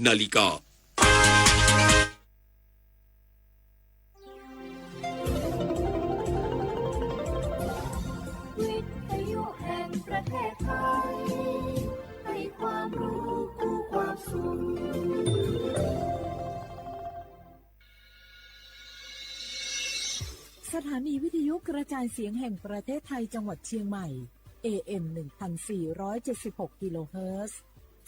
นาฬิกา สถานีวิทยุกระจายเสียงแห่งประเทศไทยจังหวัดเชียงใหม่ เอ เอ็ม หนึ่งพันสี่ร้อยเจ็ดสิบหก กิโลเฮิรตซ์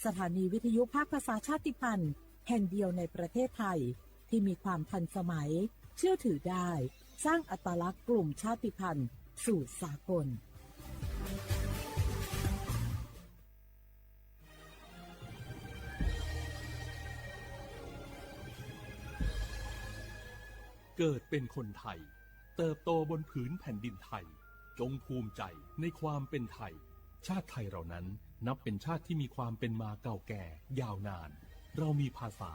สถานีวิทยุภาคภาษาชาติพันธุ์แห่งเดียวในประเทศไทย ที่มีความทันสมัย เชื่อถือได้ สร้างอัตลักษณ์กลุ่มชาติพันธุ์สู่สากล เกิดเป็นคนไทย เติบโตบนผืนแผ่นดินไทย จงภูมิใจในความเป็นไทย ชาติไทยเรานั้นนับเป็นชาติที่มีความเป็นมาเก่าแก่ยาวนาน เรามีภาษา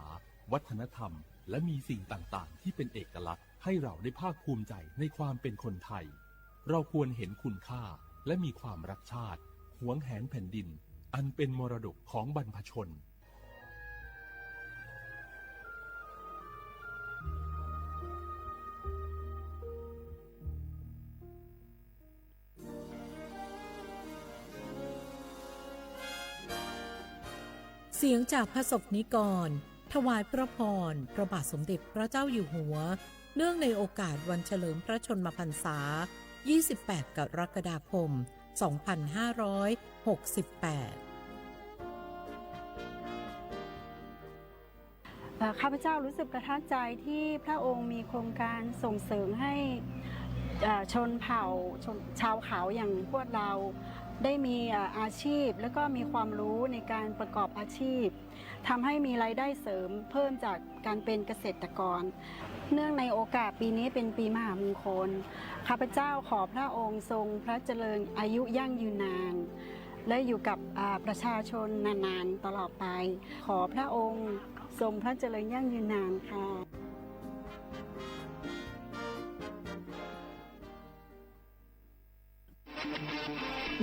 วัฒนธรรม และมีสิ่งต่างๆ ที่เป็นเอกลักษณ์ ให้เราได้ภาคภูมิใจในความเป็นคนไทย เราควรเห็นคุณค่า และมีความรักชาติ หวงแหนแผ่นดิน อันเป็นมรดกของบรรพชน เสียงจากพระสกนิกร ถวายพระพร พระบาทสมเด็จพระเจ้าอยู่หัว เนื่องในโอกาสวันเฉลิมพระชนมพรรษา ยี่สิบแปด กรกฎาคม สองพันห้าร้อยหกสิบแปด เอ่อ ข้าพเจ้ารู้สึกประทับใจที่พระองค์มีโครงการส่งเสริมให้ เอ่อ ชนเผ่า ชน ชาวเขาอย่างพวกเรา ได้มี เอ่อ อาชีพ แล้วก็มีความรู้ในการประกอบอาชีพ ทำให้มีรายได้เสริมเพิ่มจากการเป็นเกษตรกร เนื่องในโอกาสปีนี้เป็นปีมหามงคล ข้าพเจ้าขอพระองค์ทรงพระเจริญอายุยั่งยืนนาน และอยู่กับ อ่า ประชาชนนานๆ ตลอดไป ขอพระองค์ทรงพระเจริญยั่งยืนนานค่ะ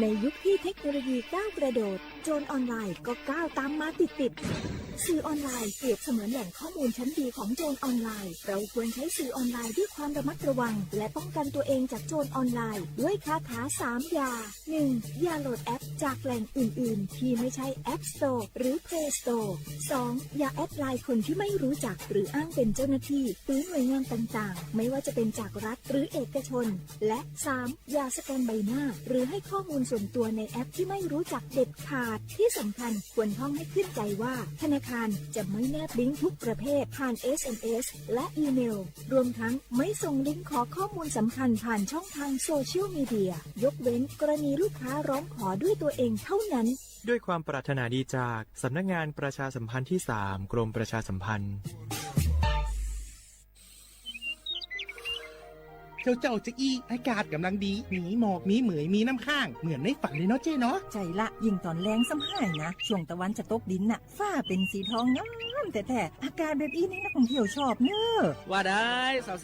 ในยุคที่เทคโนโลยีก้าวกระโดด โจรออนไลน์ก็ก้าวตามมาติดๆ สื่อออนไลน์เปรียบเสมือนแหล่งข้อมูลชั้นดีของโจรออนไลน์ เราควรใช้สื่อออนไลน์ด้วยความระมัดระวัง และป้องกันตัวเองจากโจรออนไลน์ ด้วยคาถาสามอย่า หนึ่ง อย่าโหลดแอปจากแหล่งอื่นๆ ที่ไม่ใช่ App Store หรือ Play Store สอง อย่าแอดไลน์คนที่ไม่รู้จัก หรืออ้างเป็นเจ้าหน้าที่ หรือหน่วยงานต่างๆ ไม่ว่าจะเป็นจากรัฐหรือเอกชน และ สาม อย่าสแกนใบหน้า หรือให้ข้อมูลส่วนตัวในแอปที่ไม่รู้จักเด็ดขาด ที่สำคัญควรท่องให้ขึ้นใจว่า ธนาคารจะไม่แนบลิงก์ทุกประเภทผ่าน เอส เอ็ม เอส และอีเมล รวมทั้งไม่ส่งลิงก์ขอข้อมูลสำคัญผ่านช่องทางโซเชียลมีเดีย ยกเว้นกรณีลูกค้าร้องขอด้วยตัวเองเท่านั้น ด้วยความปรารถนาดีจากสำนักงานประชาสัมพันธ์ที่สาม กรมประชาสัมพันธ์ เจ้าเจ้าจะอี้ อากาศกำลังดี มีหมอก มีเหมย มีน้ำค้าง เหมือนในฝันเลยเนาะเจ้เนาะ ใช่ละ ยิ่งตอนแลงซ้ำห้ายนะ ช่วงตะวันจะตกดินน่ะ ฟ้าเป็นสีทองงามแท้ๆ อากาศแบบอี้นี่นักท่องเที่ยวชอบเนอะ ว่าได้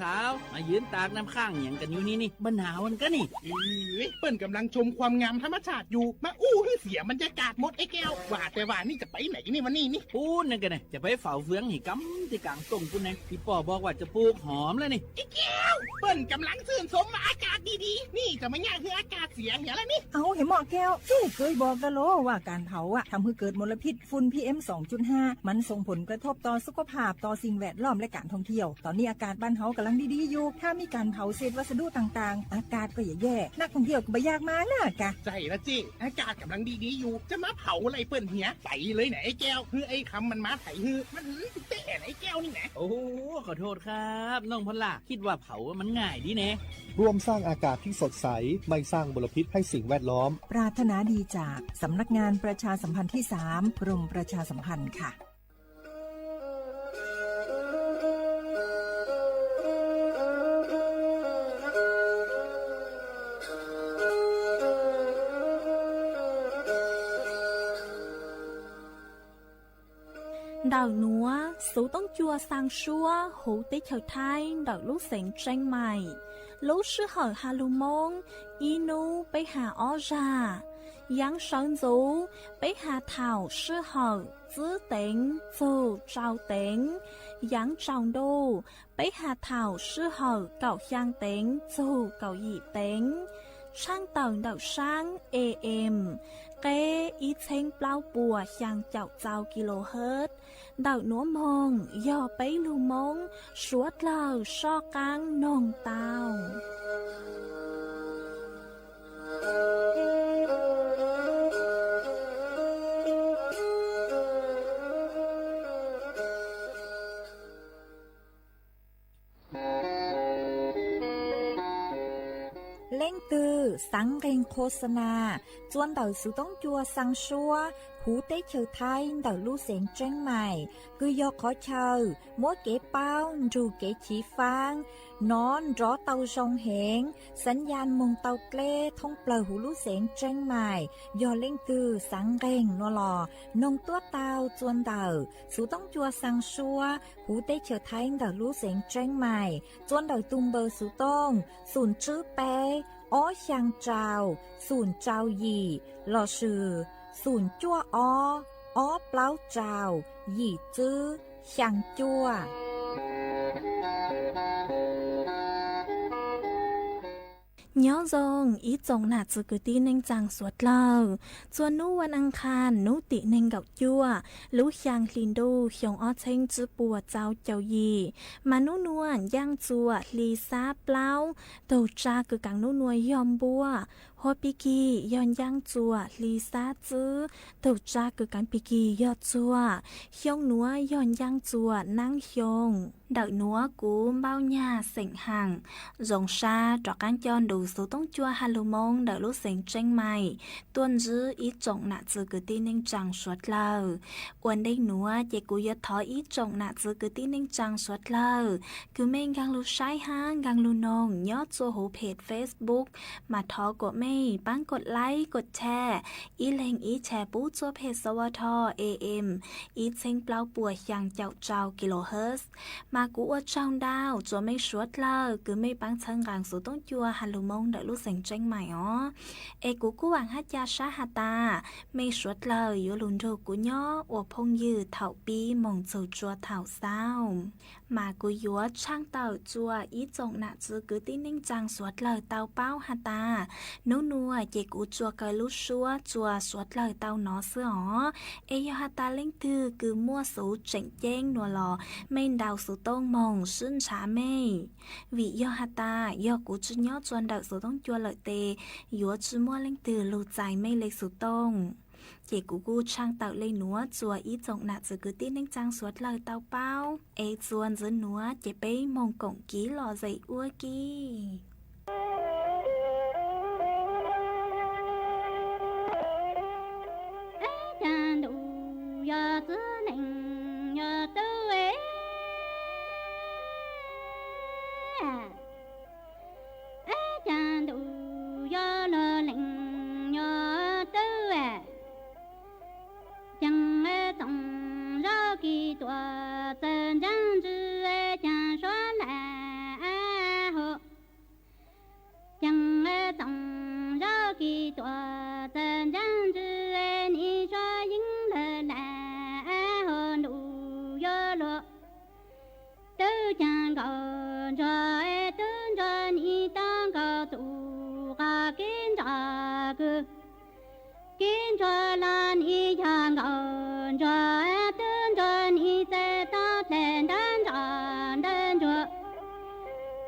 สาวๆ มายืนตากน้ำค้างหยังกันอยู่นี่นี่ บ่หนาวกันกะนี่ เอ้ย เปิ้นกำลังชมความงามธรรมชาติอยู่ มาอู้ให้เสียบรรยากาศหมดไอ้แก้ว ว่าแต่ว่านี่จะไปไหนนี่วันนี้นี่ ปู๊นนั่นกะนะ จะไปเฝ้าเฟืองหี่กำตี้กลางต้งปู๊นนะ อีป้อบอกว่าจะปลูกหอมแล้วนี่ ไอ้แก้ว เปิ้นกำลังชื่นชมว่าอากาศดีๆ นี่จะมาย่างให้อากาศเสียเหียแล้วนี่ เอาเหยาะแก้ว เจ้เกยบอกกะโลว่าการเผาอะทำให้เกิดมลพิษ ฝุ่น พีเอ็ม สองจุดห้า มันส่งผลกระทบต่อสุขภาพ ต่อสิ่งแวดล้อม และการท่องเที่ยว ตอนนี้อากาศบ้านเฮากำลังดีๆอยู่ ถ้ามีการเผาเศษวัสดุต่างๆ อากาศก็จะแย่ นักท่องเที่ยวก็บ่อยากมานะกะ ใช่ละเจ้ อากาศกำลังดีๆอยู่ จะมาเผาอะไรเปิ้นเหีย ไปเลยนะไอ้แก้ว คือไอ้คำมันมาไถฮือ มันหืมสิเตะนะไอ้แก้วนี่นะ โอ้โห ขอโทษครับ น้องพอลล่า คิดว่าเผามันง่ายดีแน่ ร่วมสร้างอากาศที่สดใส ไม่สร้างมลพิษให้สิ่งแวดล้อม ปรารถนาดีจากสำนักงานประชาสัมพันธ์ที่สาม กรมประชาสัมพันธ์ค่ะ Ntawm nuav xuv toob cua xaa suab huv teb chaws Thaib ntawm lub xeev Tseeb Maim. Lub sij hawm ha lug Moob, ib nub peb ha ob zag. Yaav sawv ntxuv, peb has thaum sij hawm tsib teev txug rau teev. Yaav tsaus ntuj, peb has thaum sij hawm kaum xyaa teev txug kaum yim teev. Tshaaj tawm ntawm saab A M, qeb ib txheeb plaub puas xyaa caum rau kilohertz, ntawm nuav moog yog peb lug Moob suav dlawg soj qaab noog tau. Leej twg xaav nqeeg qhua xa nas txua ntawm xuv toob cua xaa suab huv teb chaws Thaib ntawm lub xeev Tseeb Maim, kws yog qhov chaw muab kev paub nrug kev chiv faab nov nrov tau zoo heev, xav yaj moog tau dleb thoob plawg huv lub xeev Tseeb Maim. Yog leej twg xaav nqeeg nuav los noog tuab tau txua ntawm xuv toob cua xaa suab huv teb chaws Thaib ntawm lub xeev Tseeb Maim, txua ntawm tug npawb xuv tooj xum tswb peb ob xyaa rau xum rau yim lossis xum cuaj ob ob plaub rau yim tswb xyaa cuaj. Nyob zoo ib tsoom nam txiv kwv tij neej tsaa suav dlawg, txua nub vas as khas nub tim neeg nkaum cuaj lub xyaa hli ntuj xyoo ob txheeb tsib puas rau caum yim, mas nub nua ncaaj txuas hli xab plaub, tug tsa kws kaav nub nua yog npuaj, huab pig kig yog ncaaj txuas hli xab tswb, tug tsa kws kaav pig kig yog txuag, xyoo nuav yog ncaaj txuas naab xyoo. Ntawm nuav kuv Npauj Nyag xeem Haam zoo sab rov qaab coj nrug xuv toob cua has lug Moob ntawm lub xeev Tseeb Maim tuaj ntsib ib tsoom nam txiv kwv tij neej tsaa suav dlawg. Ua ntej nuav ces kuv yuav thov ib tsoom nam txiv kwv tij neej tsaa suav dlawg kws mej nkaag lug saib hab nkaag lug noog nyob txua huv peg Facebook, mas thov kuas mej paab kod like kod share, ib leeg ib share pub txua peg S W T A M ib txheeb plaub puas xyaa caum rau kilohertz. Mas kuv ua tsaug ntau txua mej suav dlawg kws mej paab txhawb nqaa xuv toob cua has lug Moob ntawm lub xeev Tseeb Maim os. Es kuv kuj vaam hab ca sab has tas mej suav dlawg yuav lug nrug kuv nyob ua phooj ywg thaum pib moog txug tsua thaum xaus. Mas kuv yuav tshaaj tawm txua ib tsoom nam txiv kwv tij neej tsaa suav dlawg tau paub has tas, nub nua ces kuv tsuas kaw lub suab txua suav dlawg tau nov xwb os. Es yog has tas leej twg kws muaj xuv tseem ceeb nua los mej ntaus xuv tooj moog sib ntshav mej, vim yog has tas yog kuv tsi nyob txua ntawm xuv toob cua lawm tes yuav tsi muaj leej twg lug txais mej le xuv tooj. Ces kuv kuj tshaaj tawm le nuav txua ib tsoom nam txiv kwv tij neej tsaa suav dlawg tau paub. Es txua ntxiv nuav ces peb moog koom kiv lom zem ua ke. Caag ntuj yog txiv neej yog tub, caag ntuj yog luag leej yog tub, caag txoov zog kis tuam txawg ntseeg ntsws, caag suav lam hum. Caag txoov zog kis tuam txawg ntseeg ntsws, nim suav yeeb lawg lam hum ntuj yuav luag. Tub caag nkaus ntsuag, tub ntsuag nim tau nkaus txuj qas kev nrog kws. Kev ntsuag los nim yog nkaus ntsuag, tub ntsuag nim txawm tau dlaim nrab nrog ntawm ntsuag.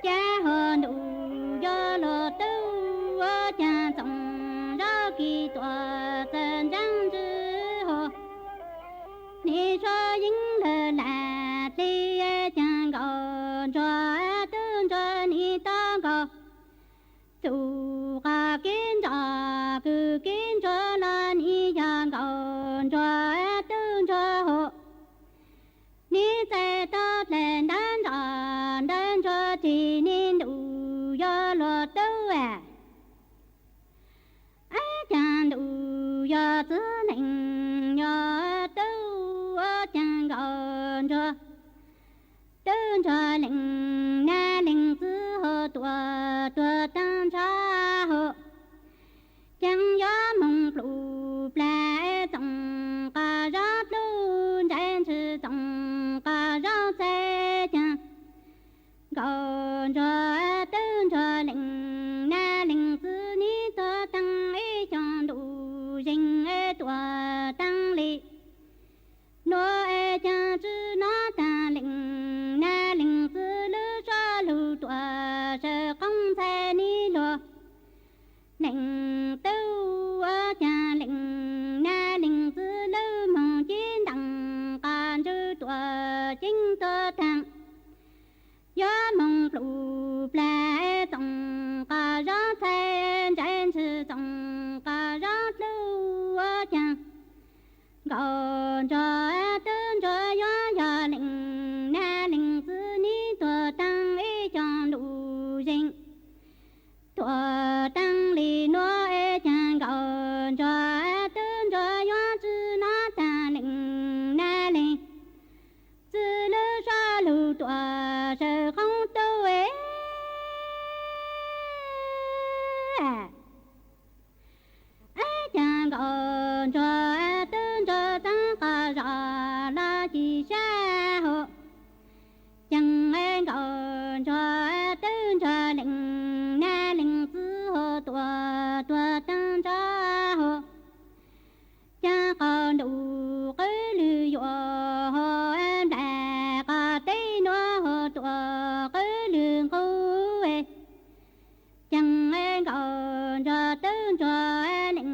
Cav hum ntuj yuav luag tub, caag txoov zog kis tuam txawg ntseeg ntsws hum. Nim suav yeeb lawg lam dlig, caag nkaus ntsuag, tub ntsuag nim tau nkaus. Txuj qas kev nrog kws, kev ntsuag los nim yog nkaus ntsuag, tub ntsuag hum. Nim txawm tau dlaim nrab nrog ntawm ntsuag, nim ntuj yuav luag tub. Caag ntuj yog txiv neej yog tub, caag nkaus ntsuag. Tub ntsuag leej nab leej txiv hum, tuam tuag taag nrho hum. Caag yuav moog plhu Nkauj Ntsuag Tub Ntsuag Leej, Nab Leej Txwv neb tuag taag ib xyoos ntuj zeeg tuag taag le. Nuav es caag tsi nov taag Leej, Nab Leej Txwv lub suab lug tuaj sawv qoob ntxhais neb luag. Leej Tub ua caag Leej, Nab Leej Txwv lub moog cev ntaam qas ntswg tuaj ceeb tuaj taag. Yuav moog plum plag txoom qas zov txhais, ntsais ntshis txoom qas zov dlub ua caag. Nkauj Ntsuag Tub Ntsuag yuav yog Leej, Nab Leej Txwv neb tuag taag ib xyoos ntuj zeeg tuag taag le. Nuav es caag Nkauj Ntsuag Tub Ntsuag yuav tsi nov taag Leej, Nab Leej Txwv lub suab lug tuaj sawv qoob tub es. Caag Nkauj Ntsuag Tub Ntsuag taab qas zog lug ci sab hauv. Caag Nkauj Ntsuag Tub Ntsuag Leej, Nab Leej Txwv hov tuaj tuag taag nrho hauv. Caag qaum ntuj qwb lug yuav hov nplaim qas teb nuav hov tuaj qwb lug nqub. Caag Nkauj Ntsuag Tub Ntsuag Leej,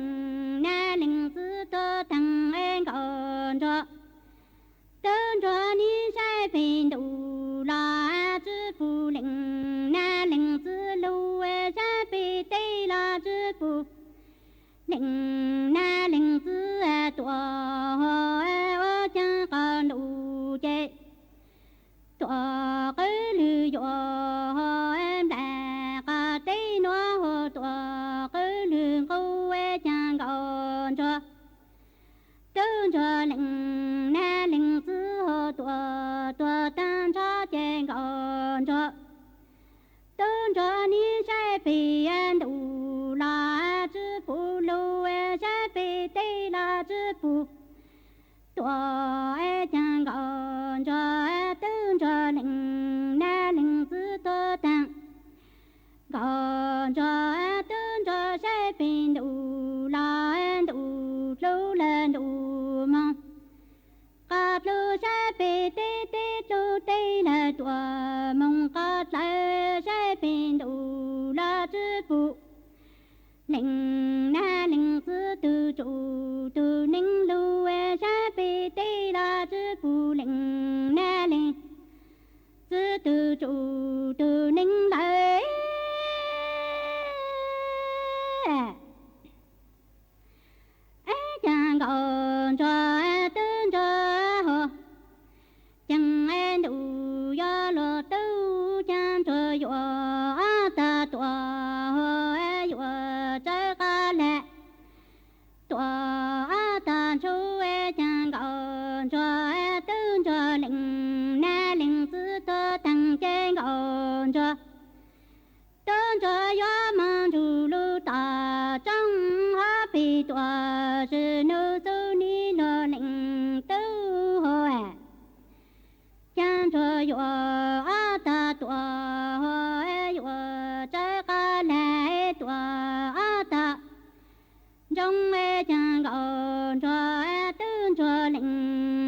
Nab Leej Txwv tuag taag Nkauj Ntsuag Tub Ntsuag neb saib pem ntuj los tsi pum, Leej Nab Leej Txwv lug saib pem teb los tsi pum. Leej Nab Leej Txwv tuaj hov ua caag qaum ntuj ces tuaj qwb lug yuav hov nplaim qas teb nuav hov tuaj qwb lug nqub. Caag Nkauj Ntsuag Tub Ntsuag Leej, Nab Leej Txwv hov tuaj tuag taag nrho ces Nkauj Ntsuag Tub Ntsuag neb saib pem ntuj los tsi pum, lug saib pem teb los tsi pum. Tuaj es caag Nkauj Ntsuag Tub Ntsuag Leej, Nab Leej Txwv tuag taag. Nkauj Ntsuag Tub Ntsuag saib pem ntuj los ntuj dlub lawm ntuj moog. Qas dlub saib pem teb, teb dlub teb lawm tuaj moog. Qas dlawb saib pem ntuj los tsi pum. Leej Nab Leej Txwv tug tsum tug neeb lug saib pem teb los tsi pum. Leej Nab Leej Txwv tug tsum tug neeb lawm. Caag Nkauj Ntsuag Tub Ntsuag hov, caag ntuj yuav luag tub, caag ntsuag yuav ob tag tuaj hov, yuav tsawv qas lag tuaj ob tag ntshuv. Caag Nkauj Ntsuag Tub Ntsuag Leej, Nab Leej Txwv tuag taag ces Nkauj Ntsuag Tub Ntsuag yuav moog nrug lug tom tsooj hov pem tuaj, sim nub xub neb luag Leej Tub hov. Caag ntsuag yuav ob tag tuaj hov, yuav tsawv qas lag tuaj ob tag ntsoo. Caag Nkauj Ntsuag Tub Ntsuag Leej,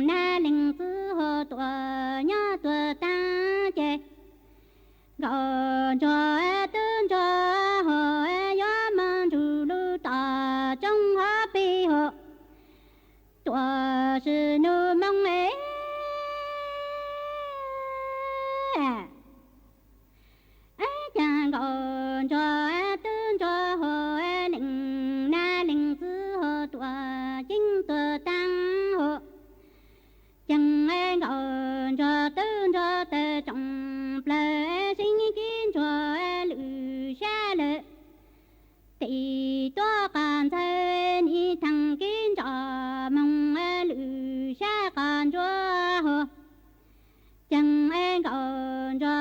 Nab Leej Txwv hov tuaj nyob tuag taag ces Nkauj Ntsuag Tub Ntsuag hov yuav moog nrug lug tom tsooj hov pem hov tuaj, sim nub moog es. Caag Nkauj Ntsuag Tub Ntsuag hov, Leej Nab Leej Txwv hov tuaj ceeb tuag taag hov. Caag Nkauj Ntsuag Tub Ntsuag tawg tsoom plawg, seev kev ntsuag lwm sab lawm. Tes tuav qas ntxawg, neb thaam kev ntso moog lwm sab qas ntsuag hov. Caag Nkauj Ntsuag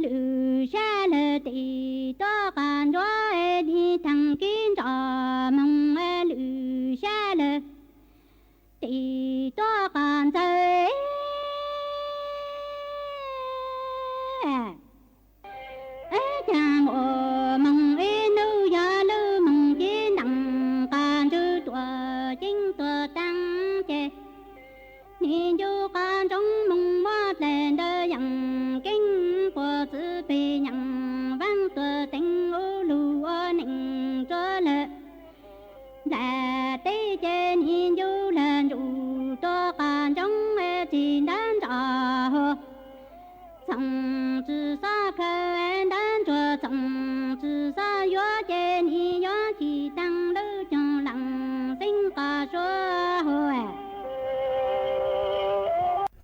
Lwm sab lawm tim tuaj qas ntsuab, nig theem kib ntsoj moog, lwm sab lawm tim tuaj qas ntxawg. Caag ua moog ib nub yog lub moog kib ntaam qas ntswg tuaj ceeb tuaj taag ces nig ncu qas ntsoov moog muab dlej ntawd yeem keeb puag txwv peg nyeem vaab tuaj teev ub lug ua neej tuaj lawm. Nplaim teb ces nig ncu lawm ntsuj tuaj qas ntsoov txij ntab ntsoj hua. Txoom tsi xob khaws ntab ntsuag, txoom tsi xob yuav ces nig yuav ci taag lub coog laam xeeb qas suav hua.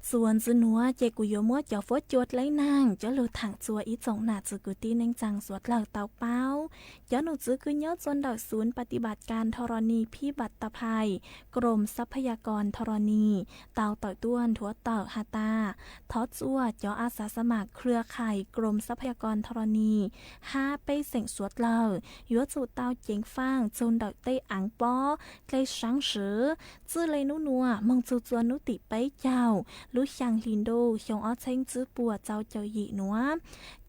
Txuas ntxiv nuav ces kuv yuav muab cov fuab cua dleb naag coj lug thaam txuas ib tsoom nam txiv kwv tij neej tsaa suav dlawg tau paub. Cov num txwv kws nyob txua ntawm Xub Pas Tis Pas Kas Thos Ros Nis Phib Pas Tas Phais, Krom Xab Phas Yas Kos Thos Ros Nis tau tawm tuaj nthuav tawm has tas, thov txua cov a xav xa mas khwv khais Krom Xab Phas Yas Kos Thos Ros Nis hab peb xeem suav dlawg yuav tsum tau ceev faaj txug ntawm tej aav pob, dlej saab swv, txwj le nub nuav moog txug txua nub tim peb caug lub xyaa hli ntuj xyoo ob txheeb tsib puas rau caum yim nuav.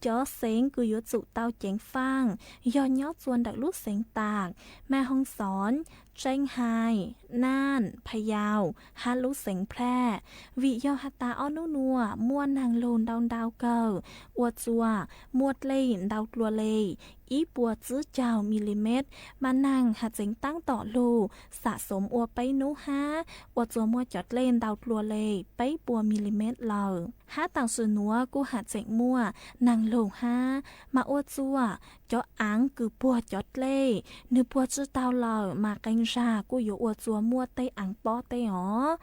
Cov xeev kws yuav tsum tau ceev faaj yog nyob txua ntawm lub xeev Tas, Maj Hoob Xoob, Tseeb Hais, Naj, Phas Yaus hab lub xeev Plaj. Vim yog has tas ob nub nuav muaj naag lug ntau ntau kawg, ua tsua muaj dlej ntau dlua le ib puas tsib caug milimet, mas naag has tseev taab tom lug xam xoom ua peb nub hab ua tsua muaj cov dlej ntau dlua le peb puas milimet lawm. Hab tam sim nuav kuj has tseem muaj naag lug hab, mas ua tsua cov aav kws puag cov dlej nwg puag tsi tau lawm mas qee zag kuj yuav ua tsua muaj tej aav pob teb os.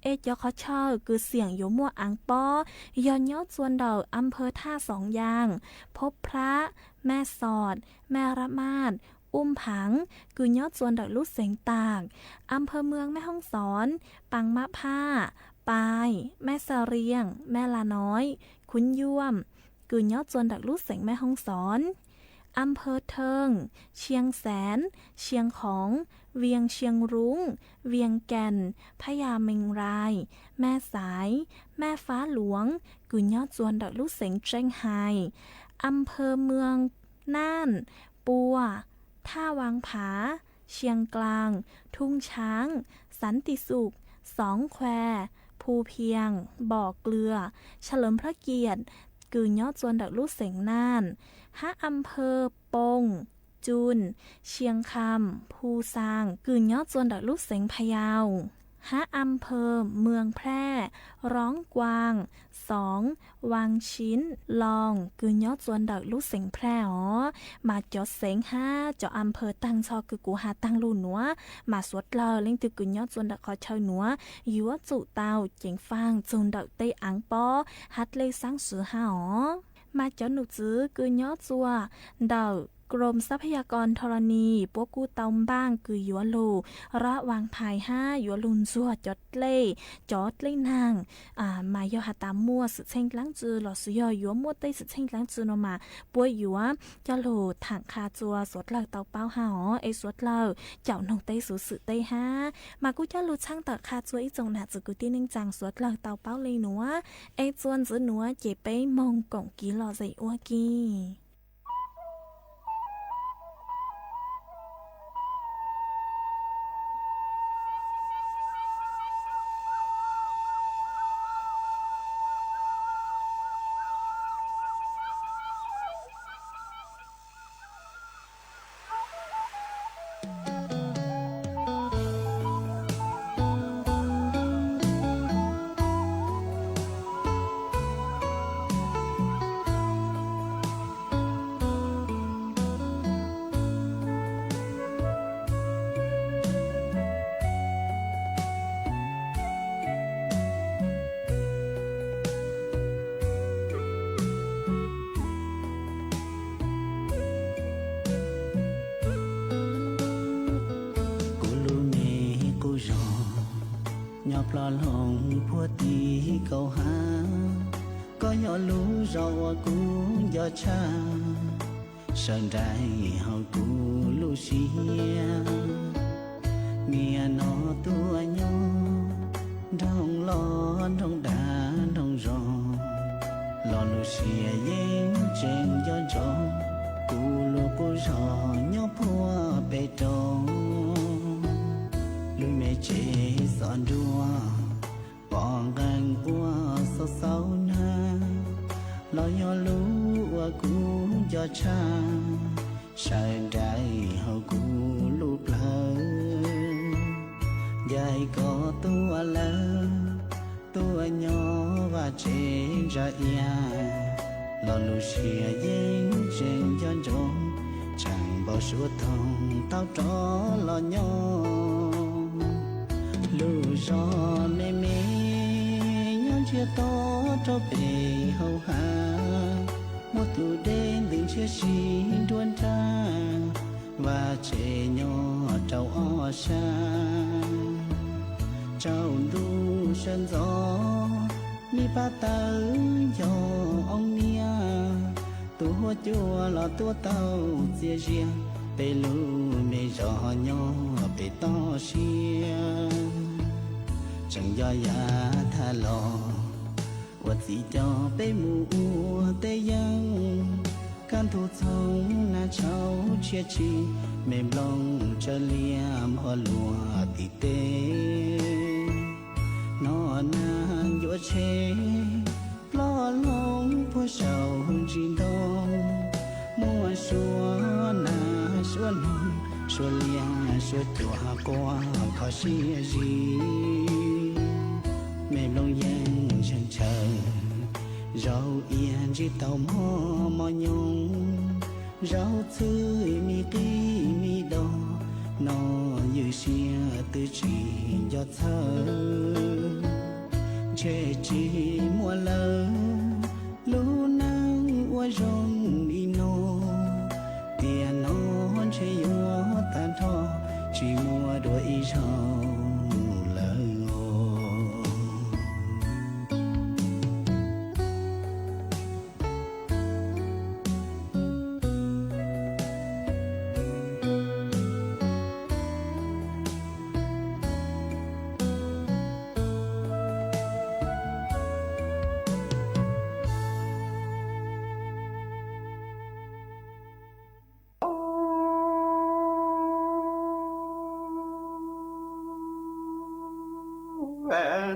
Es cov qhov chaw kws xiam yuav muaj aav pob yog nyob tsua ntawm a phawv Thaj Xoom Yaas, Phob Plab, Maj Xos, Maj Rab Maj, Ub Phaav kws nyob tsua ntawm lub xeev Tas, a phawv Maj Hoob Xoob, Paa Mab Phaj, Pai, Maj Xas Rias, Maj Las Nois, Khub Yuam kws nyob tsua ntawm lub xeev Maj Hoob Xoob, a phawv Theej, Xia Xees, Xia Khoov, Vias Xia Ruv, Vias Kas, Phab Yas Mees Rais, Maj Xais, Maj Fab Luas kws nyob tsua ntawm lub xeev Tseeb Hais, a phawv Maj Naj, Pua, Thaj Vaas Phav, Xia Klaas, Thub Tshaab, Xav Tis Xum, Xoov Khuas, Phu Phias, Npom Klwm, Xas Lawv Plab Kiam kws nyob tsua ntawm lub xeev Naj, hab a phawv Poo, Tsuj, Xia Kham, Phu Xaas kws nyob tsua ntawm lub xeev Phas Yaus, hab a phawv Maj Plaj, Roob Kuas, Xoov, Vaas Xiv, Loos kws nyob tsua ntawm lub xeev Plaj os. Mas cov xeev hab cov a phawv taag nrho kws kuv has taag lug nuav, mas suav dlawg leej twg kws nyob tsua ntawm qhov chaw nuav yuav tsum tau ceev faaj txug ntawm tej aav pob hab dlej saab swv hab os. Mas cov num txwv kws nyob tsua ntawm Krom Xab Phas Yas Kos Thos Los Nis puab kuj tau npaaj kws yuav lug rob Vaas Phais hab yuav lug ntxuag cov dlej, cov dlej naag, mas yog has tas muaj xwm txheej dlaab tsi lossis yog yuav muaj tej xwm txheej dlaab tsi no mas puab yuav coj lug thaam qha tsua suav dlawg tau paub hab os. Es suav dlawg caum noog teb xuv xwm teb hab mas kuj coj lug txhaab tawm qha tsua ib tsoom nam txwv kwv tij neej tsaa suav dlawg tau paub le nuav. Es tsua ntxiv nuav ces peb moog koom kiv lom zem ua ke. Kuv lub neej quv zog, nyob ploj loo puag tim kaum hab. Yog lub zos uas kuv nco tshaj, sawv nraim hauv kuv lub siab. Niaj no tuaj nyob nroog loj nroog dav nroog zoo, los lub siab yeej tseem nco ntsoov kuv lub qub zos nyob puag pem roob. Lub me tsev xov nruas pom nqees ua xauv xauv nag, los yog lub uas kuv nco tshaj, sawv nraim hauv kuv lub plawv. Ncaim koj tuaj lawm, tuaj nyob vaj tsev ntsa iab, los lub siab yeej tseem nco ntsoov, tseem npau suav toog tau rov los nyob. Lub zos me me nyob ntsiag to rau pem hauv hav, muaj tus dej ntws ntshiab si nruab nrag, vaj tsev nyob rau ob sab. Tsaus ntuj sawv ntxov, me pab tawb yog oo niab, tus huab cua los tuaj tau txias zias, peb lub me zos nyob pem toj siab. Tseem nco yav tag los, ua txiv coj peb mus ua teb yeeb, kaj ntug txhoov nag tshauv tshiab tshim, me nplooj tsawv liab npog luag tim teb. Hnov nag yuav tsheb ploj loo puag saum ntsis ntoo, muaj suab nag suab noog, suab liab suab cuam quaj kho siab zim. Me nplooj yeej ntshaw ntshaw, zaub iab ntsib tau mog mos nyoos, zaub txhwb me qij me do, no ywj siab twb tsis nco txhawj. Ntshe tsis muaj lawm lub neej uas zoo li no, tiam no ntshe yuav tag nrho, tsis muaj dua ib zaug lawm os.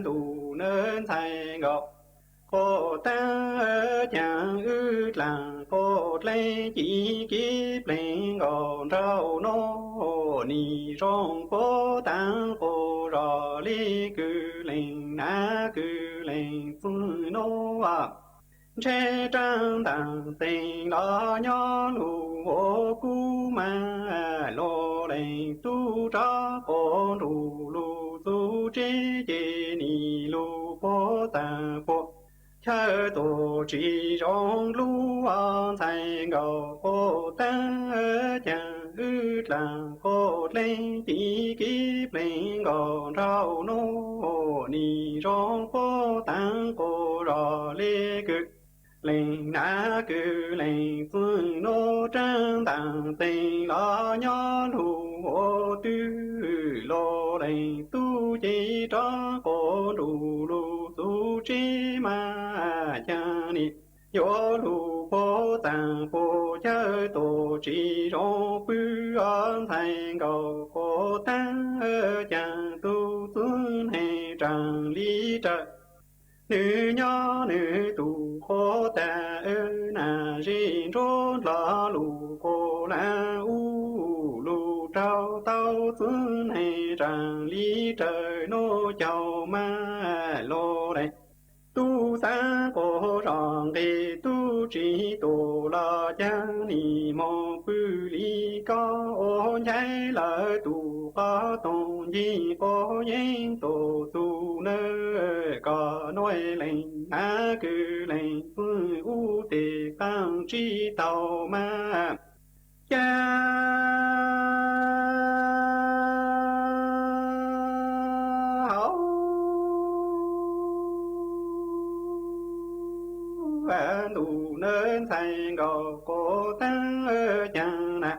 Ntuj nawb ntxhais nkauj, quaj tag caag wb dlaag quaj dleej ci kiv pleeg nkaus nraum no, nim zoo puab taag quas zos li kws leej nab kws leej txwj nub. Ntshe raag ntaag teeg los nyob lug huv kub mas, lug leej tub rov quas nrug lug txug tsev ces nim lug puab taag quas. Chaw tuaj tsis zoo lub ntxhais nkauj, quaj tag caag wb dlaag quaj dleej ci kiv pleeg nkaus nraum no, nim zoo puab taag quas zos li kws leej nab kws leej txwj nub. Raag ntaag teeg los nyob lug huv twg, lug leej tub ces rov quas nrug lug txug tsev mas, caag nim yuav lug puab taag quas. Chaw tuaj tsis zoo pw, ntxhais nkauj, quaj tag caag tug txwj neeg raag li raws. Nwg nyob nwg tug quas tag, nas zeb nruab ndlo lug quas lav ub lug raug tau txwj neeg raag li raws. Nub caug mas lug leej tub xaav quas zog nqeg tub tsis tuaj los, caag nim moog pw li koj ua nchaiv lawm tug qhov toog ncig quas yeeb tuaj txug nawb. Koj nub leej nab kws leej txwj ub teg qaab tsis taug mas, caag hauv ntuj nawb ntxhais nkaus quav teeb caag na.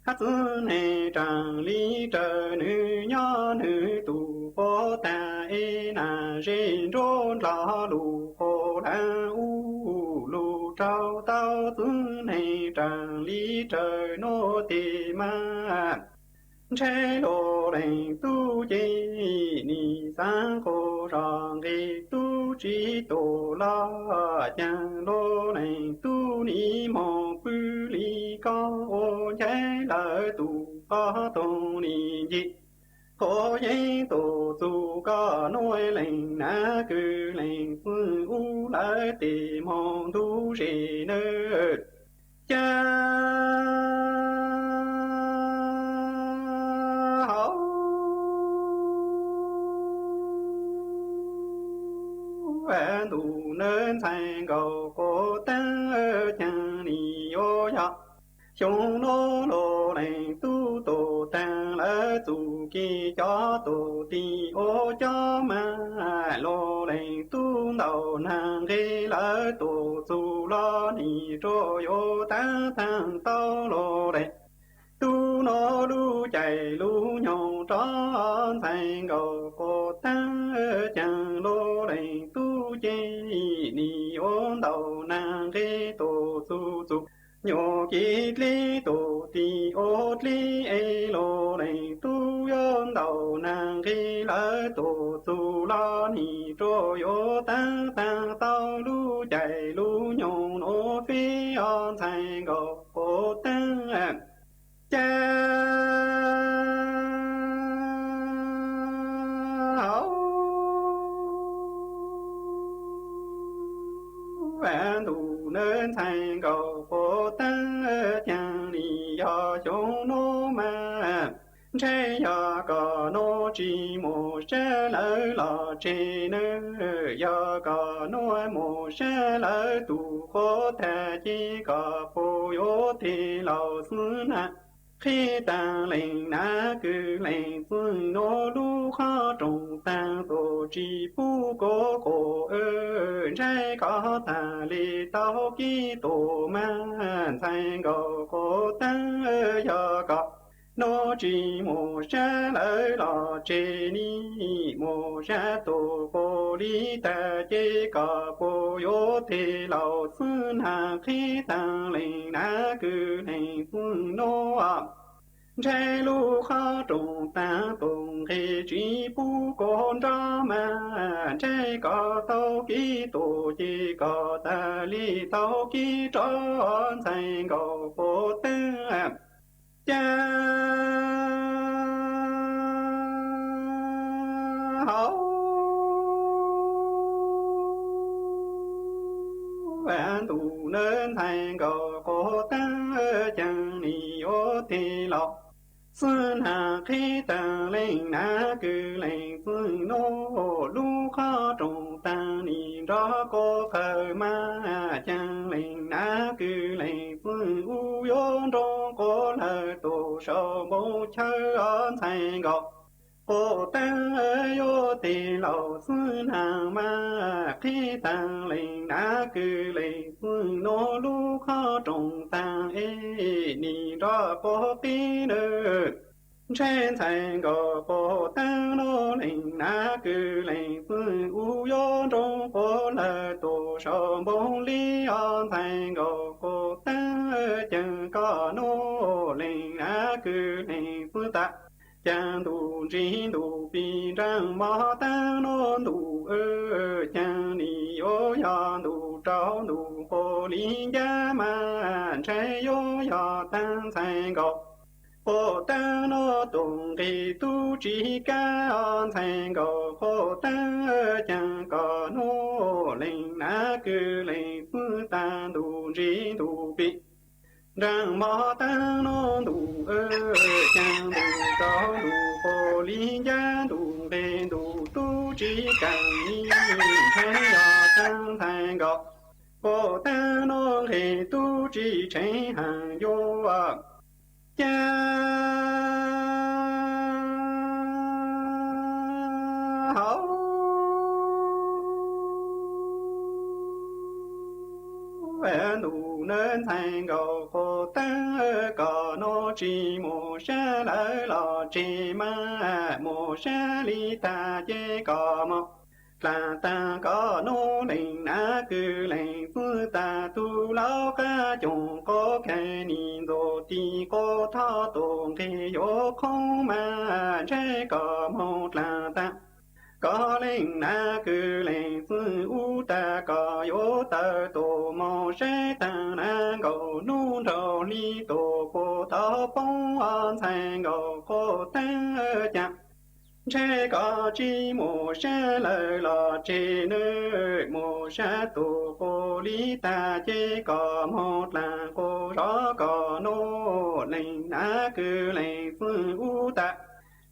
Hab txiv neeg raws li raws nws nyob nws tus quav tag es nas zeb nruab nrog lug quav lawm ub lug rau tau txiv neeg raws li raws nuav tes mas. Ntshai lug leej tub ces nim xaav quav zog nqe tub tsi tus lug caag lug leej tub nim moog pw li koj ua ncaim lawv tus qhov toog nim nce quav yeeb tus txug koj nuav leej nav kws leej txwj ub lawv tes moog ntug zes nawb. Ca hauv ntuj nawb ntxhais nkaus quav teeb caag nim yuav yog xyoo nuav lug leej tub tus taag lawv txug kev cov tus tis ua cov mas lug leej tub ntaus nag nqe lawv tus txug lug nim rua yuav taag taag tau lug leej tub nuav lub caij lub nyoog rov ntxhais nkaus quav teeb caag lug leej tub ces nim yuav ntaus nag nqe tus txug txug nyuam kev dleb tus tis ua dleb es lug leej tub yuav ntaus nag nqe lawv tus txug lug nim rua yuav taag taag tau lub caij lub nyoog nuav fib ob ntxhais nkaus quav teeb ca hauv ntuj nawb ntxhais nkaus quav teeb caag nim yog xyoo nuav mas. Ntshai yog koj nuav tsi mus sab lawv los tseg nawb, yog koj nuav mus sab lawv tus quav tag ces koj puas yuav tes laus xwb na. Qhib taag leej nav kws leej txwj nuav lub qhov rooj taag tus tsi pub koj quav, ntshai koj tag li tau kev tuag mas ntxhais nkaus quav teeb yog koj nuav tsi mus sab lawv los tseg nim mus sab tus quav li tag ces koj puas yuav tes laus xwb na. Qhib taag leej nav kws leej txwj nuav ntshai lub qhov rooj taag tus nqe tsi pub koj nrov mas ntshai koj tau kev tuag ces koj tag li tau kev rov ntxhais nkaus quav teeb ca hauv ntuj nawb ntxhais nkaus quav teeb caag nim yuav tes laus xwb na. Qhib taag leej nav kws leej txwj nuav lub qhov rooj taag nim nrov quav qawg mas caag leej nav kws leej txwj ub yuav nroo quav lawm tus sau npoo chaw ob ntxhais nkaus quav teeb yuav tes laus xwb na mas. Qhib taag leej nav kws leej txwj nuav lub qhov rooj taag es nim nrov quav qib nawb. Ntshai ntxhais nkaus quav teeb nuav leej nav kws leej txwj ub yuav nroo quav lawm tus sau npoo li ob ntxhais nkaus quav teeb caag koj nuav leej nav kws leej txwj tag caag ntuj nrig ntuj pim nraag mog taag nuav ntuj caag nim yuav yog ntuj rau ntuj quav li ncaj mas ntshai yuav yog taag ntxhais nkaus quav teeb nuav tus nqe tub tsi kab ob ntxhais nkaus quav teeb caag koj nuav leej nav kws leej txwj tag ntuj nrig ntuj pim nraag mog taag nuav ntuj caag ntuj rau ntuj quav li ncaj ntuj nqe ntuj tub tsi kaam li ntshai yog taag ntxhais nkaus quav teeb nuav nqe tub tsi tsheev haam yuav ca hauv ntuj nab ntxhais nkaus quas teeb, kom nub tsis mus sab lawv los tseg mas mus sab li tag ces kom mus dlaag taag kom nub leej nab kwv leej txwj tag tug laub qab coom quas khaws nim ntxuav tig quas thoj tus nqig yuav qhoob mas ntshe kom mus dlaag taag kom leej nab kwv leej txwj ub tag kom yuav tawm tus mus saib taag nab nkaus nub nraug hli tus puag tau poob ntxhais nkaus quas teeb caag. Ntshe kom tsis mus sab lawv los tseg nws mus sab tus quas li tag ces kom mus dlaag quas zov kom nub leej nab kwv leej txwj ub tag.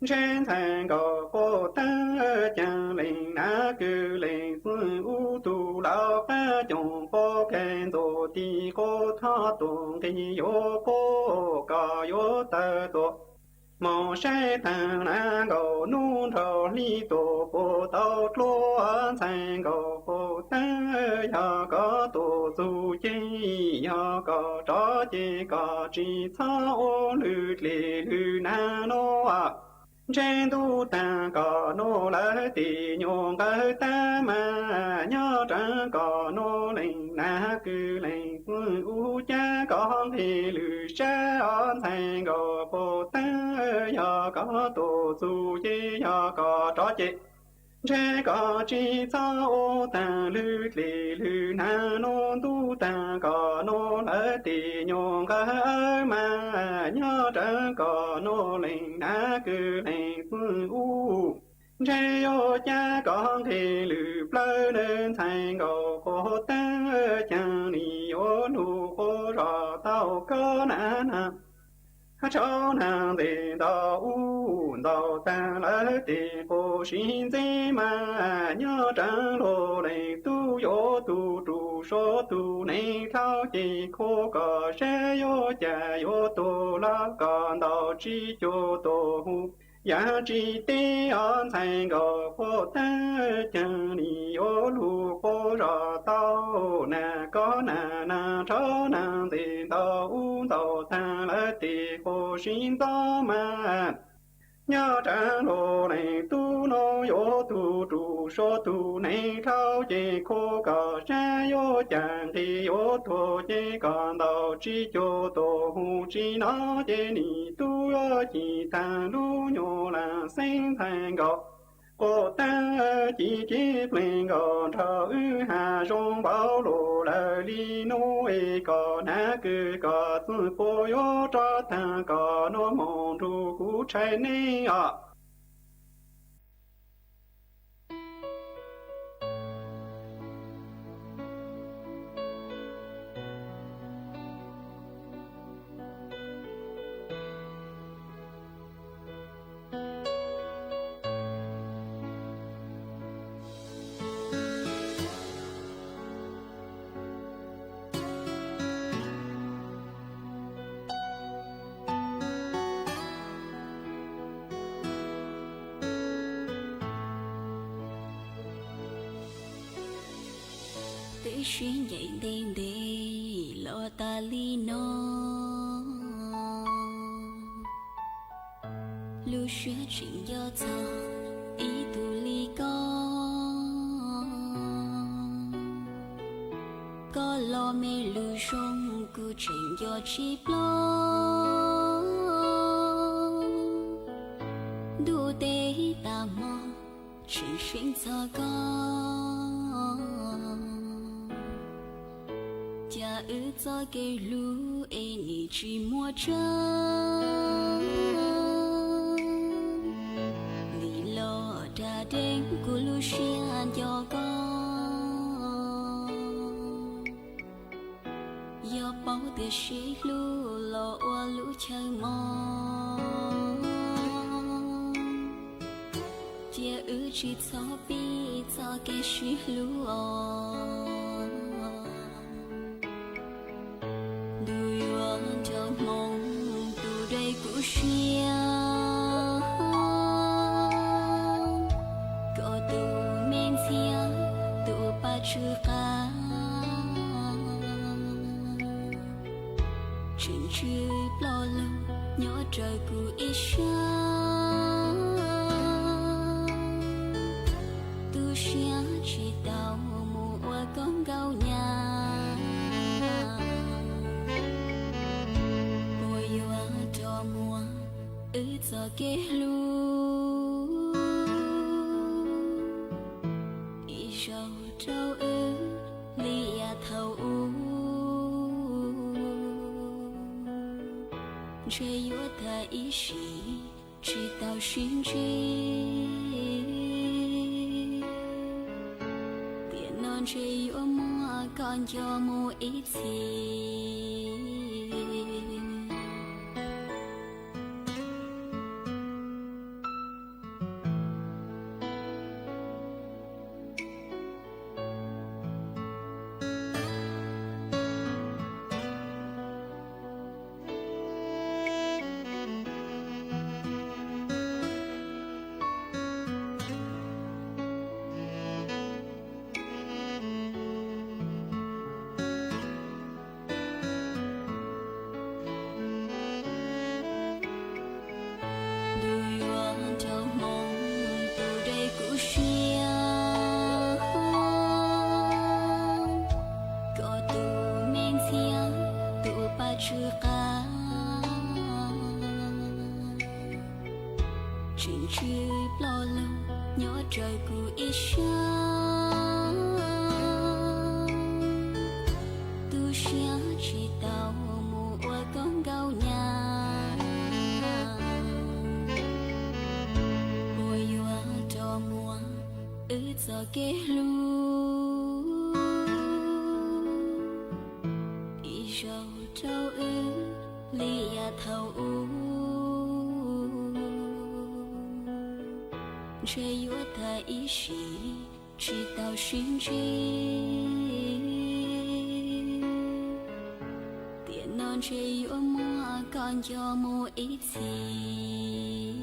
Ntshe ntxhais nkaus quas teeb caag leej nab kwv leej txwj ub tug laub qab coom quas khaws ntxuav tig quas thoj tus nqig yuav qhoob kom yuav tawm tus mus saib taag nab nkaus nub nraug hli tus puag tau dluab ntxhais nkaus quas teeb. Yog koj tus txuj ceg, yog koj rov ces koj tsis txhob ua lwm dlig lwm nab nub. Ntshe ntuj taag kom nub lawv tes nyuas nqawd tab mas nyob rau kom nub leej nab kwv leej txwj ub cab koj nqig lwm sab os ntxhais nkaus quas teeb. Yog koj tus txuj ceg, yog koj rov ces ntshe koj tsis txhob ua taag lwm dlig lwm nab nub. Ntuj taag kom nub lawv tes nyuas nqawd mas nyob rau kom nub leej nab kwv leej txwj ub ntshe yuav cab koj nqig lwm plawv nab ntxhais nkaus quas teeb caag. Nim yuav lug quas zov tau koj nab nag tshauv nag ntes ntau ub ntau taag lawv tes quas sib ntxeb mas nyob rau lug leej tub yuav tug rus suav tug neeg dlhau ces khuam kom saib yuav cas yuav tuag los kom ntau tsib caug tus hu yam tsis teb os ntxhais nkaus quas teeb caag. Nim yuav lug quas zov tau nag koj nab nag tshauv nag ntes ntau ub ntau taag lawv tes quas sib ntxov mas nyob rau lug leej tub nuav yuav tug rus suav tug neeg dlhau ces khuam kom saib yuav cas nqis yuav tuag ces kom ntau tsib caug tus hu tsis nov ces nim tub yuav ci taag lub nyuas laam xeeb ntxhais nkaus quas teeb. Ci cev pleeg nkaus nrog wb has zoo npaum lug lawm li nub es kom nab kwv kom txwj puab yuav rov taag kom nub moog nrug kuv tshais neeb os. Twb sib ncaim ntev ntev los tas li no, lub siab tseem nco txog ib tug li koj. Koj los me lug zoo kuv tseem nco tsis ploj. Ntuj teb tag hmo tseem seev txog koj, cas wb txoj kev hlub es nim tsis muaj tsaug. Nim los dag deev kuv lub siab nco koj. Yog paub tias sib hlub los ua lub chaw mog, cia wb tsis txhob pib txoj kev sib hlub os. Ntuj yuav nco hmoov tus dej kuv siab, koj tus me ntxhiab tus paj tsw qab. Tsw ploj lug nyob raws kuv ib sab, tu siab tsis tau mus ua koob nkauj nyab. Puas yuav rau muag wb txoj kev hlub, ib zaug rau wb li yav thaum ub. Ntshe yuav tag ib sim tsis tau sib ntsib, tiam no ntshe yuav muab koj nco mus ib txhis. Ntuj yuav nrog hmoo tus dej kuv siab, koj tus me ntxhiab tus paj tsw qab, tseem tsw ploj lug nyob raws kuv ib sab, tu siab tsis tau mus ua koob nkauj nyab. Puas yuav rau muag wb txoj kev hlub, ib zaug rau wb li yav thaum ub. Ntshe yuav tag ib sim tsis tau sib ntsib, tiam no ntshe yuav muab koj nco mus ib txhis.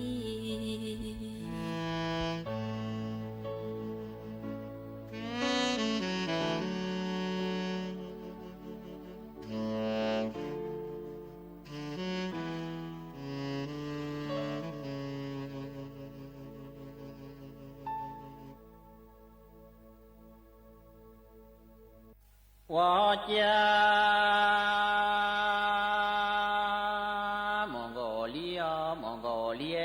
Ua ciav mus nkaus li, mus nkaus li,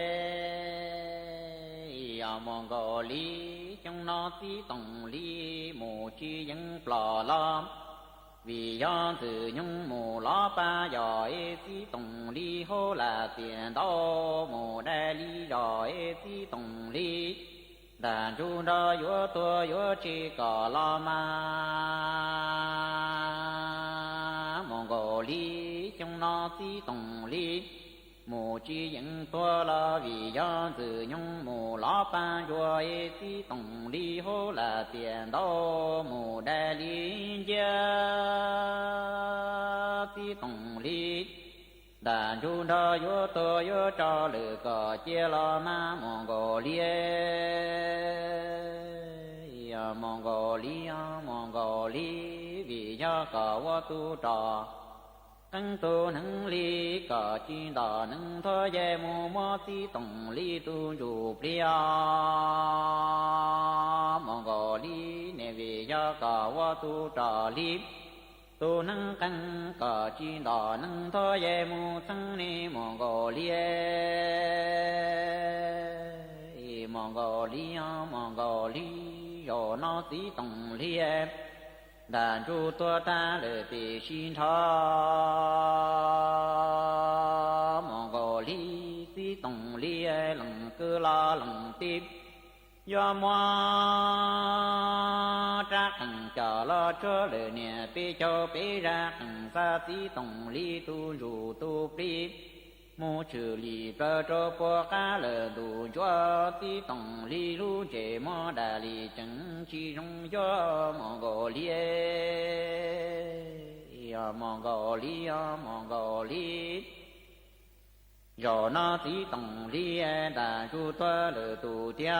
mus nkaus li, xyoo no txiv Toom Lis mus tsis yeej ploj los, vim yog Ntxwg Nyoog mus los pab yog es txiv Toom Lis hauv lam tias ntau mus dai li zos es txiv Toom Lis. Ntaj Ntsug nrog yuav tuag yuav tseg kom los mas mus nkaus li, xyoo no txiv Toom Lis mus tsis yeej tuag los vim yog Ntxwg Nyoog mus los pab ntsuag es txiv Toom Lis hauv lam tias ntau mus dai li nciab txiv Toom Lis. Ntaj Ntsug nrog yuav tuag yuav tso lwm kom cia los mas mus nkaus li, mus nkaus li, mus nkaus li, vim yog kom ua tub rog qeeb tus neeg li, kom tsis ntom neeg nthuav yej mus muab txiv Toom Lis tus ntsuj plig. Mus nkaus li ne, vim yog kom ua tub rog li, tus neeg qeeb kom tsis ntom neeg nthuav yej mus txheeb ne, mus nkaus li, mus nkaus li, mus nkaus li, zaum no txiv Toom Lis Ntaj Ntsug tuag tag lawm tiam sis nrho mus nkaus li, txiv Toom Lis lees kwv los lees teb, yuav muab rab qees coj los tsuag lawm niam peb caug peb zaj qees xa txiv Toom Lis tus ntsuj tus plig mus tshwm lim plawv rau puag qab lawm ntuj ntsuab, txiv Toom Lis lub ntsej muag dam li tseem tsis zoo yuav mus nkaus li, mus nkaus li, mus nkaus li. Zaum no txiv Toom Lis Ntaj Ntsug tuag lawm tus tiag,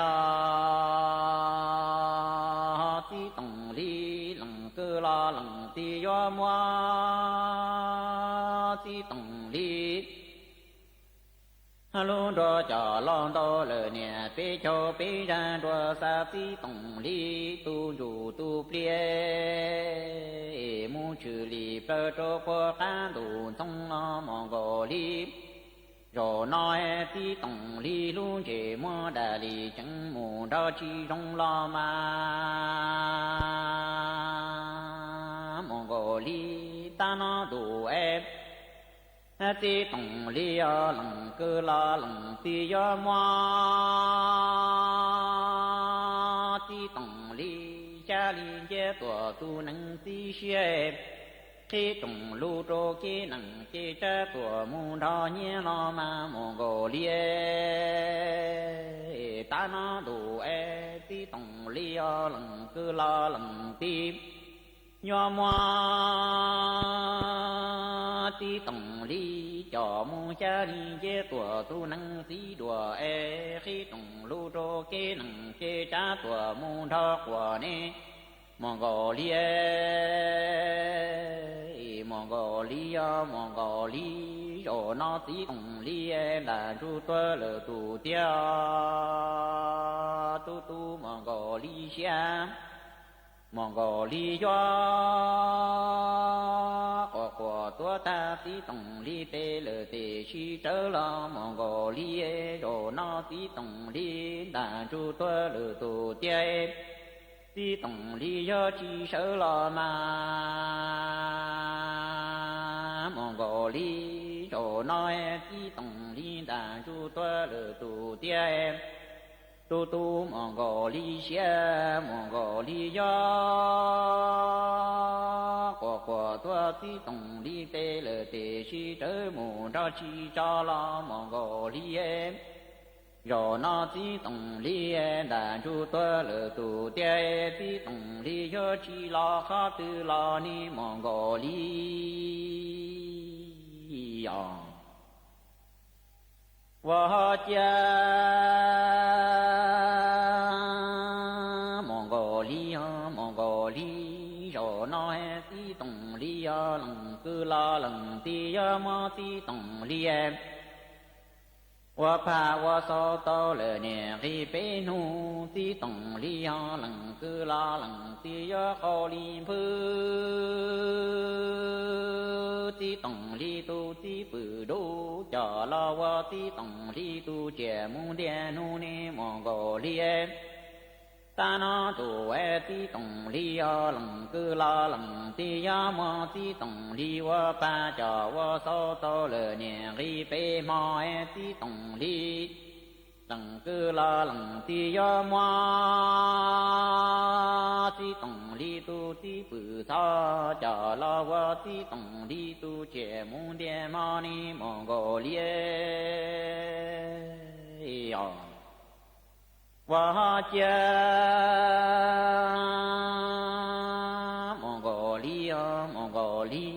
txiv Toom Lis lees kwj lo lees tij yuav muab txiv Toom Lis lub nruas coj los ntaus lawm niam peb caug peb zag nruas xa txiv Toom Lis tus ntsuj tus pliag mus tshwm lim plaws rau puag qab ntuj ntxoov los mus nkaus li. Zaum no txiv Toom Lis lub ntsej muag daj li tseem mus nrog tsis zoo los mas mus nkaus li. Tab no ntuj es txiv Toom Lis yog lees kwj lo lees tij yuav muab txiv Toom Lis xya li nce tuaj tus nees txiv siab qhib rooj lug rau kev nees kev tsav tuaj mus nrog nyiaj los mas mus nkaus li. Tab no ntuj es txiv Toom Lis yog lees kwj lo lees tij yuav muab txiv Toom Lis coj mus xya li nce tuaj tus nees txiv duaj es qhib rooj lug rau kev nees kev tsav tuaj mus nrog quas ne mus nkaus li. Mus nkaus li yog mus nkaus li. Zaum no txiv Toom Lis ntaj ntsug tuag lawm tus tiag, tus tub mus nkaus li siab mus nkaus li yuav quas quas tuag tag txiv Toom Lis peb lawm tes sib rawv los mus nkaus li. Zaum no txiv Toom Lis ntaj ntsug tuag lawm tus tiag, txiv Toom Lis yog tsis sawv los mas mus nkaus li. Zaum no txiv Toom Lis ntaj ntsug tuag lawm tus tiag, tus tub mus nkaus li siab mus nkaus li yuav quas quas tuag txiv Toom Lis peb lawm tes sib rawv mus nrog tsis tso los mus nkaus li. Zaum no txiv Toom Lis ntaj ntsug tuag lawm tus tiag, txiv Toom Lis yuav tsis los qhov twg los ne mus nkaus li. Ua ho cia mus nkaus li, mus nkaus li. Zaum no txiv Toom Lis yog lees kwj lo lees tij yuav muab txiv Toom Lis ua phaj ua xov tau lawm niam nqis peb hnub. Txiv Toom Lis yog lees kwj lo lees tij yuav qau li npwb, txiv Toom Lis tus txiv pwm dub coj los ua txiv Toom Lis tus tsiaj mus ntiag hnub ne mus nkaus li. Tab no tus es txiv Toom Lis yog lees kwj lo lees tij yuav muab txiv Toom Lis ua phaj coj ua xov tau lawm niam nqis peb hmo es txiv Toom Lis lees kwj lo lees tij yuav muab txiv Toom Lis tus txiv pwm xov coj los ua txiv Toom Lis tus tsiaj mus ntiag hmo ne mus nkaus li. Ua ho cia mus nkaus li, mus nkaus li.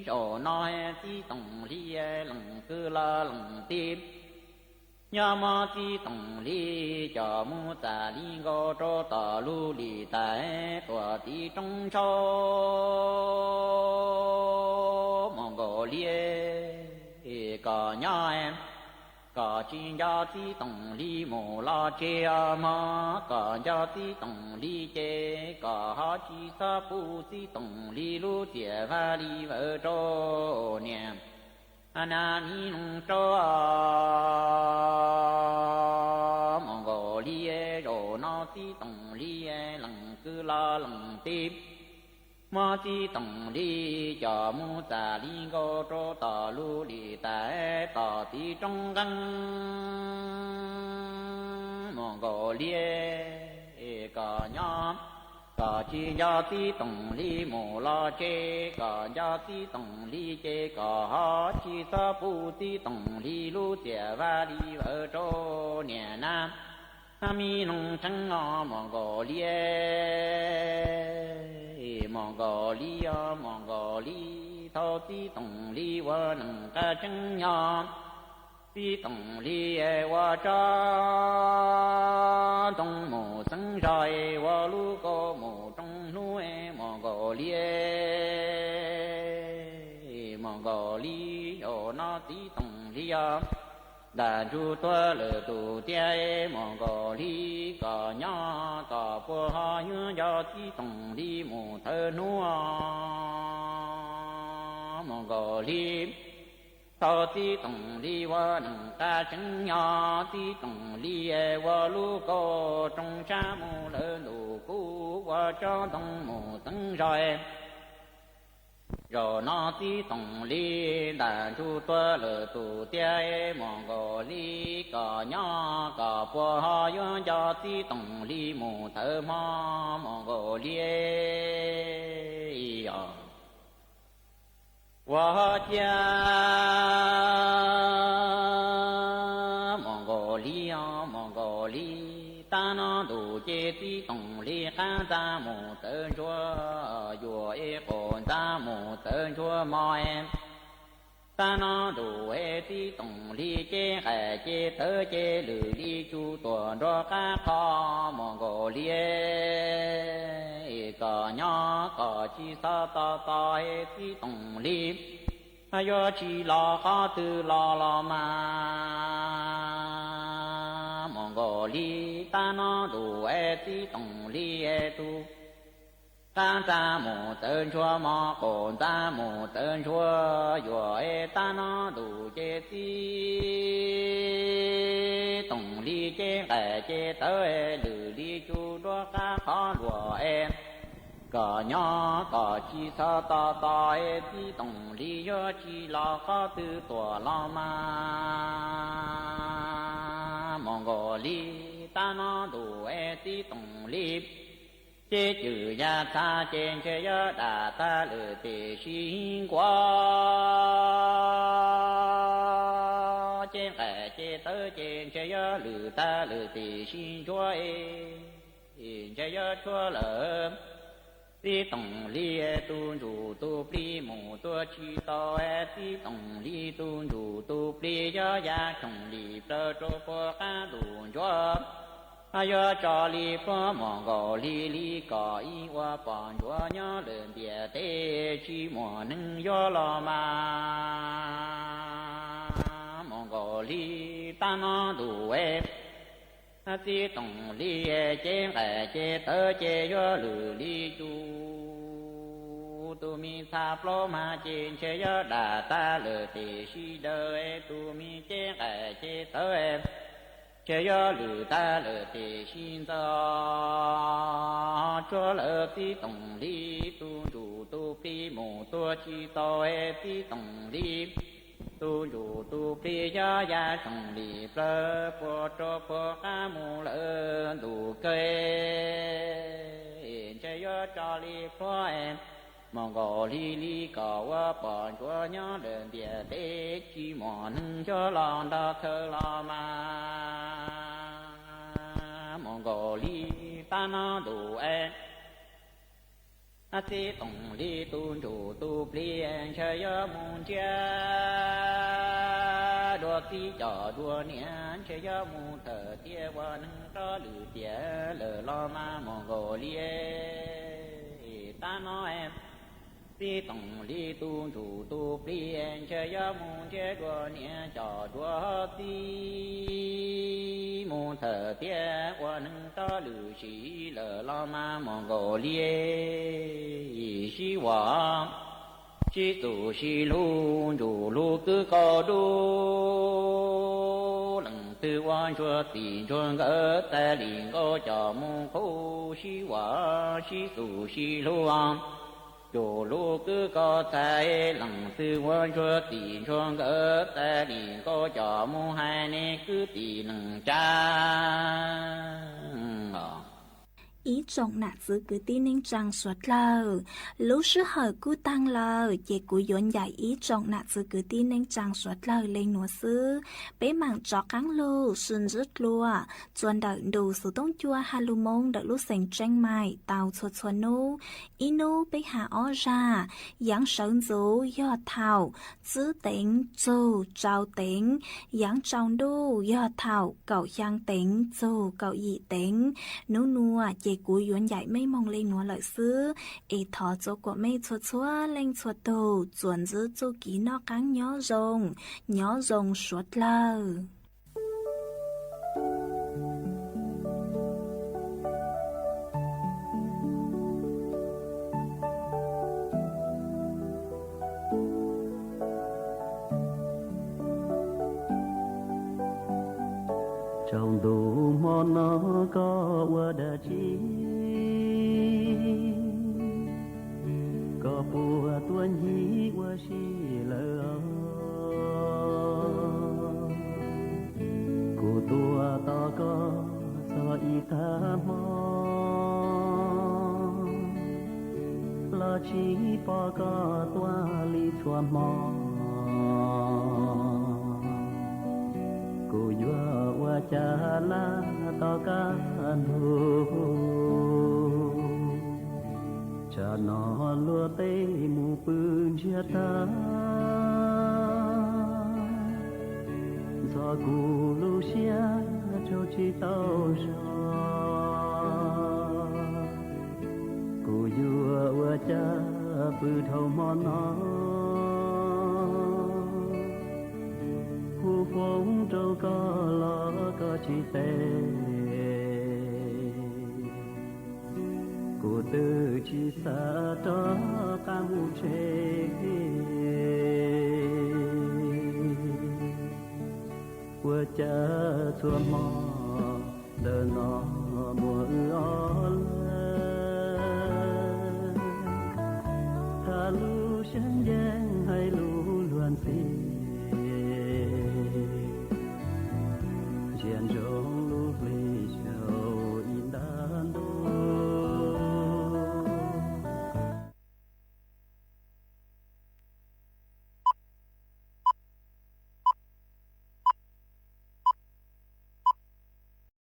Zaum no txiv Toom Lis lees kwj lo lees tij yuav muab txiv Toom Lis coj mus txam li nkaus rau tom lub lis tais tuaj tim roob ntshau mus nkaus li. Kom nyob, kom tsis nco txiv Toom Lis mus los tseg os mog, kom nco txiv Toom Lis ces kom ho tsis txhob pub txiv Toom Lis lub txiaj vaj li vawv rau niam na mi noog rau mus nkaus li. Zaum no txiv Toom Lis lees kwj lo lees tij muab txiv Toom Lis coj mus txam li nkaus rau tom lub lis tais tom tim roob nqeeb mus nkaus li. Kom nyob, kom tsis nco txiv Toom Lis mus los tseg, kom nco txiv Toom Lis ces kom ho tsis txhob pub txiv Toom Lis lub txiaj vaj li vawv rau niam na mi noog tseeb os mus nkaus li. Mus nkaus li os mus nkaus li. Thaum txiv Toom Lis ua neej qas tseeb nyob, txiv Toom Lis ua tsob ntoo mus xeeb zog, ua lub kaus mus rooj hnub mus nkaus Lis, mus nkaus li, zaum no txiv Toom Lis os, ntam ntsuj tuag lawm tus tiag, mus nkaus li, kom nyob kom puas ho yuav nco txiv Toom Lis mus thawm hnub, mus nkaus li. Thaum txiv Toom Lis ua neej qab tseeb nyob, txiv Toom Lis ua lub kauj rooj sab mus lawm ntuj kub, ua tsob ntoo mus txeeb zog. Zaum no txiv Toom Lis ntam ntsuj tuag lawm tus tiag, mus nkaus li, kom nyob kom puas ho yuav nco txiv Toom Lis mus thawm hmo, mus nkaus li. Ua ciav mus nkaus li, mus nkaus li, tab no ntuj ces txiv Toom Lis qab ntxa mus tawv ntsuag, yuam es qaum ntxa mus tawv ntsuag mog. Tab no ntuj es txiv Toom Lis cev nqaim cev tawv ces lwm li tsuj tuam nrov qab qho, mus nkaus li, kom nyob kom tsis txhob tos tos es txiv Toom Lis yuav tsis los qhov twg los los mas, mus nkaus li, tab no ntuj es txiv Toom Lis tus qab ntxa mus tawv ntsuag mog, qaum ntxa mus tawv ntsuag, yuam es tab no ntuj ces txiv Toom Lis cev nqaim cev tawv lwm li tsuj nrov qab qho luag es, kom nyob kom tsis txhob tos tos es txiv Toom Lis yuav tsis los qhov twg tuaj los mas, mus nkaus li, tab no ntuj es txiv Toom Lis cev cwm ya txha ces ntshe yuav dam tag lwm tim sib nkuav, cev nqaim cev tawv ces ntshe yuav lwm tag lwm tim sib ntsuav, ntshe yuav tshuav lawm. Txiv Toom Lis tus ntsuj tus plig mus tuaj tsis tau, txiv Toom Lis tus ntsuj tus plig yuav ya tsoom li plaws rau puag qab ntuj ntsuav, yuav tso li pluag mus nkaus li li kom ib ua pom ntsuav nyob lawm ntiaj teb tsis muaj neeg yuav los mas, mus nkaus li, tab no ntuj es txiv Toom Lis cev nqaim cev tawv ces yuav lwm li tsuj tus me txha plaub mas ces ntshe yuav dam tag lwm tim sib daws, tus me cev nqaim cev tawv ntshe yuav lwm tag lwm tim sib ntxaws, tshuav lawm txiv Toom Lis tus ntsuj tus plig mus tuaj tsis tau, txiv Toom Lis tus ntsuj tus plig yuav ya tsoom li plaws puag rau puag qab mus lawm ntuj kawg, ntshe yuav tso li pluag mus nkaus li li kom ua pom ntsuav nyob lawm ntiaj teb tsis muaj neeg yuav los nrog khaws los mas, mus nkaus li, tab no ntuj es txiv Toom Lis tus ntsuj tus plig ntshe yuav mus ntsiab dua txiv coj dua niam, ntshe yuav mus thawm tiag ua neeg rov lwm tiam lawm los mas, mus nkaus li, tab no txiv Toom Lis tus ntsuj tus plig ntshe yuav mus ntsiab dua niam coj dua txiv mus thawm tiag ua neeg rov lwm sim lawm los mas, mus nkaus li. Sib vam sib txuj sib hlub ntsuj hlub kwv kaus dub, leej twg ua ntsuag txij ntsuag nkawm txais li nkaus coj mus qub, sib vam sib txuj sib hlub ntsuj hlub kwv kaus txais, leej twg ua ntsuag txij ntsuag nkawm txais li nkaus coj mus hais nej kwv tij neej tsa. Ib tsoom nam txwv kwv tij neej tsaa suav dlawg, lub sij hawm kuj taag lawm ces kuv yuav ncaim ib tsoom nam txwv kwv tij neej tsaa suav dlawg le nuav xwb. Peb maam rov qaab lug sib ntsib dlua txuas ntawm ntu xuv tooj cua Halloween ntawm lub xeev Tseeb Maim tau txhua txhua nub. Ib nub peb has ob zag, yaav sawv ntxuv yog thaum txwb teev txug tsau teev, yaav tsau ntuj yog thaum kaum xyaa teev txug kaum yim teev. Nub nuav es kuv yuav ncaim mej moog le nuav lawm xwb. Es thov txua kuam mej txhua txhua leej txhua tug txuas ntxiv txuj kev noj qaab nyob zoo, nyob zoo suav dlawg. Tsaus ntuj hmo no koj ua dab tsi? Koj puas tuaj ncig ua si lawm? Kuv tuaj tos koj txog ib tag hmo, los tsis pom koj tuaj li txhua hmo. Kuv yuav ua cas laj tos kaj ntug, tsam no luag tej mus pw ntsiag tag, ntxhov kuv lub siab tsaug tsis tau zog. Kuv yuav ua cas pw dhau hmo no, hu foob rau koj los koj tsis teb. Kuv twb tsis xav rov qab mus tsev, ua cas txhua hmo ntawm no muaj wb ob